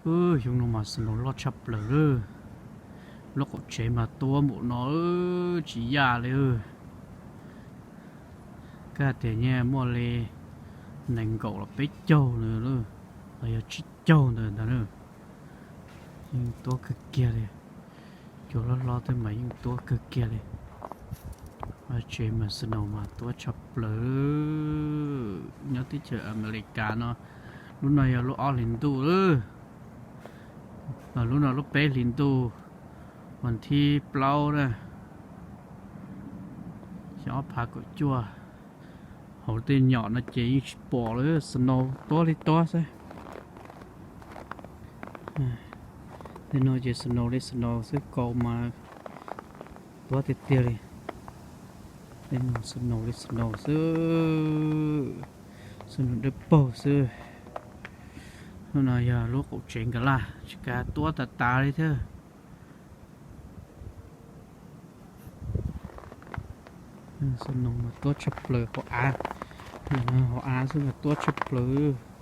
Xyoo no mas snow loj tshaj plaws lawm. Lub qaum tsev mas tuab npaum no tsis yaj li. Kab tias nyaj muaj li nees nkaum los peb caug ntawd, los yog tsib caug ntawd ntag. Yeej tuab kawg kiag li. Cua hlob hlob tej mas yeej tuab kawg kiag li. Tsev mas snow mas tuab tshaj plaws. Nyob teb chaws Amelikas no, lub no yog lub ob hlis ntuj lawm. Lub no lub peb hlis ntuj, vas thib plaub na, xyoo ob phav kaum cuaj. Hauv tej nyom no ces yeej tsis pom lawm, snow tuab li tuab xwb. Tej no ces snow li snow xwb, kaus mas tuab tiag tiag li. Tej no snow li snow xwb, snow dawb paug xwb. Lub no yog lub qaum tsev nkas laj, tsis kav tuab tas tas li thiab. Snow mas tuab tshaj plaws hauv av, hauv av xwb mas tuab tshaj plaws.